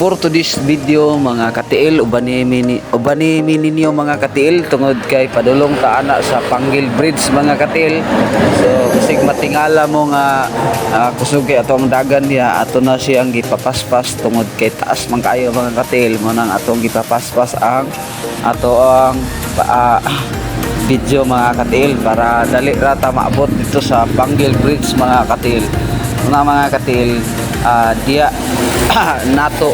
For today's video, mga katiil, ubani mi ninyo, mga katiil, tungod kay padulong ta ana sa Panguil Bridge, mga katiil. So kasig matingala mo nga kusog kay ato ang dagan diha, ato na siyang gipapaspas tungod kay taas man kaayo, mga katiil. Mo nang atong gipapaspas ang ato ang video, mga katiil, para dali ra ta maabot dito sa Panguil Bridge, mga katiil. Una, mga katiil, diya nato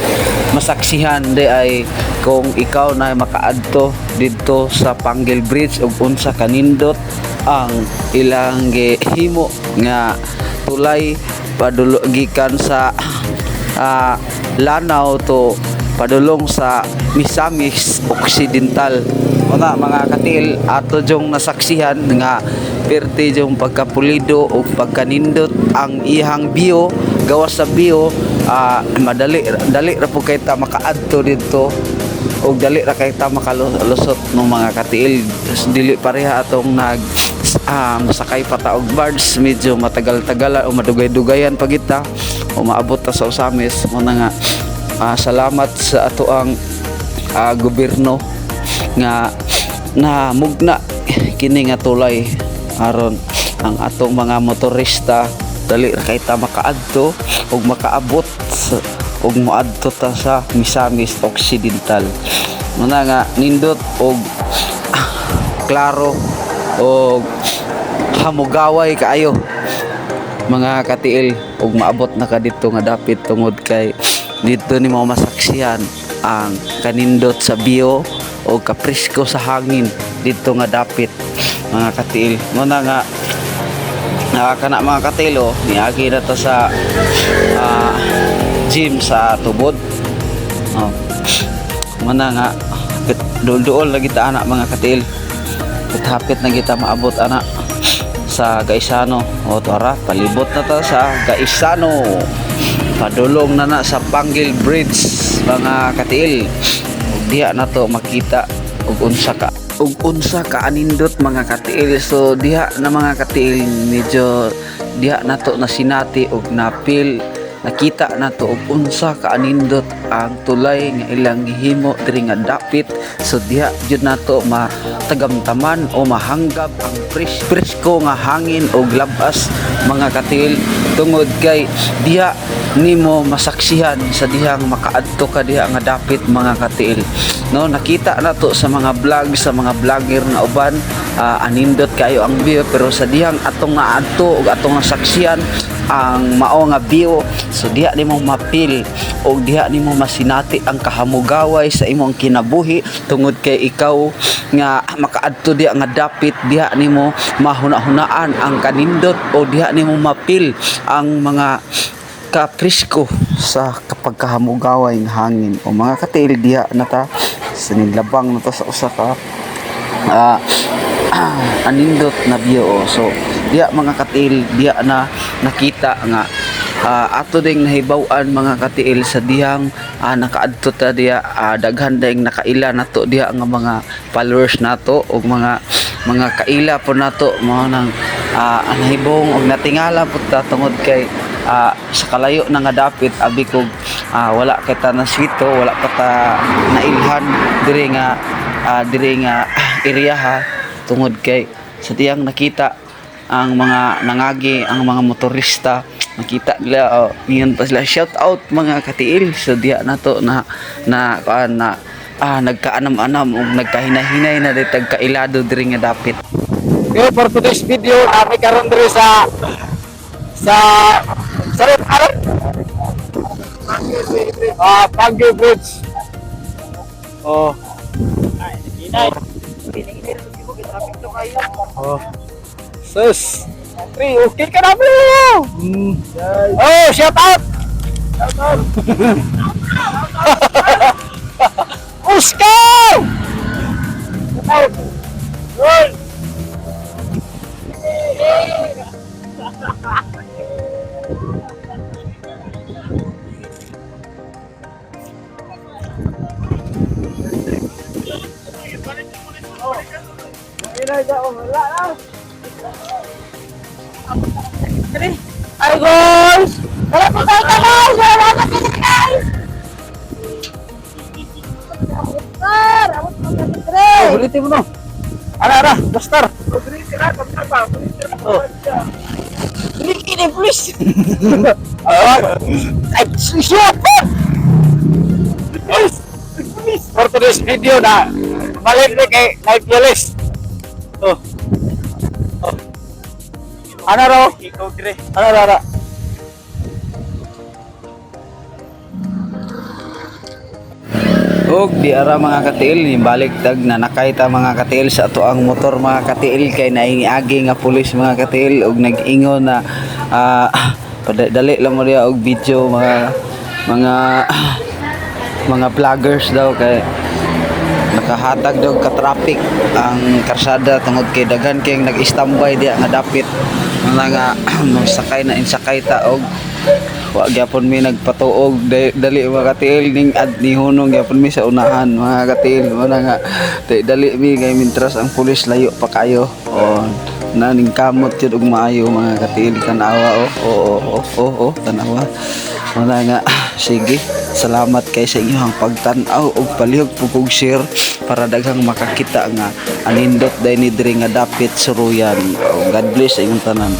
masaksihan di ay kung ikaw na makaadto didto sa Panguil Bridge ug unsa kanindot ang ilang gihimo nga tulay padulo gikan sa Lanao to padulong sa Misamis Occidental. Una, mga katiil, ato jung nasaksihan nga perti jung pagkapulido o pagkanindot ang ihang view. Gawas sa view, madali dali ra po kay ta makaadto didto og dali ra kay ta makalusot ng mga katiil. Dili pareha atong nag sakay pa ta og barge, medyo matagal-tagalan o madugay-dugayan pa kita o maabot ta sa Ozamiz. Mo na nga salamat sa ato ang gobyerno nga na mugna kini nga tulay aron ang atong mga motorista dali ra kay ta makaadto ug makaabot ug moadto ta sa Misamis Occidental. Muna nga nindot og klaro og hamugaway kaayo, mga katiil, ug maabot na ka dito nga dapit tungod kay dito nimo masaksihan ang kanindot sa view o kapresko sa hangin dito nga dapit, mga katiil. Muna nga kana, mga katiil, oh, niagi na ta sa gym sa Tubod. Oh. Muna nga duol-duol lagi ta ana, mga katiil. Hapit na kita maabot ana sa Gaisano. O tara, palibot na ta sa Gaisano. Padulong na na sa Panguil Bridge, mga katiil. Ug diha na to makita ug unsa ka anindot, mga katiil. So diha na, mga katiil, medyo diha na to na sinati ug napil nakita na to og unsa ka anindot ang tulay nga ilang gihimo diri nga dapit. So diha jud nato matagamtaman o mahanggap ang presko nga hangin og labas, mga katiil, tungod kay diha nimo masaksihan sa dihang makaadto ka diha nga dapit, mga katiil, no? Nakita na to sa mga vlog, sa mga vlogger nga uban, anindot kayo ang view, pero sa dihang atong naadto ug atong nasaksihan ang mao nga view, so diha nimo mapil og diha nimo masinati ang kahamugaway sa imong kinabuhi tungod kay ikaw nga makaadto diha nga dapit, diha nimo mahuna-hunaan ang kanindot o diha nimo mapil ang mga kapresko sa kapag kahamugaway ng hangin. O mga katiil, diha na ta sa nilabang na ta sa usa ka anindot na view, oh. So diha, mga katiil, diha na nakita nga ato ding nahibaw-an, mga katiil, sa dihang nakaadto ta diha, daghan ding nakaila nato diha nga mga followers nato ug mga kaila po nato. Mao nang nahibong og natingala pud ta tungod kay sa kalayo na nga dapit, abi kog wala kita nasito, wala pa ta nailhan diri nga area ha, tungod kay sa diyang nakita ang mga nangagi, ang mga motorista, nakita nila, oh, ngayon pa sila shout out, mga katiil. So diha na to na na kuan na nagkaanam-anam ug nagkahinahinay na ditag kailado diri nga dapit. Okay, for today's video, kami karon diri sa aron Panguil Bridge. Oh. Oh. Sus. Pre, okay ka na, bro. Oh, shout out. Shout out. Oscar! Shout out. Roll. Ay, guys! Tara po tayo, guys! Wala na guys! Ulitin mo no. Ara, ara, basta. Oh. Dili ni, please. Ah, ay, shoot! Please! Please! For today's video na, balik na kay Live Playlist. Oh. Oh. Ano raw? Ano raw? Ara? Og di ara, mga katiil, balik tag nanakay ta, mga katiil, sa ato ang motor, mga katiil, kay naingiagi nga pulis, mga katiil, og nag-ingon na dali lang mo diya og video, mga vloggers daw, kay nakahatag daw ka traffic ang karsada tungod kay daghan kay nag-standby diya nga dapit mga nga sakay na insakay ta og wa gyapon mi nagpatuog. Dali, mga katiil, ning ad ni hunong gyapon mi sa unahan, mga katiil. Wala nga dali mi kay mintras ang pulis layo pa kayo. Oh, na ning kamot jud og maayo, mga katiil. Tanawa oh oh, tanawa. Wala nga, sige, salamat kay sa inyong pagtan-aw ug palihog pug og share para daghang makakita nga anindot dai ni diri nga dapit suruyan. Oh, God bless sa inyong tanan.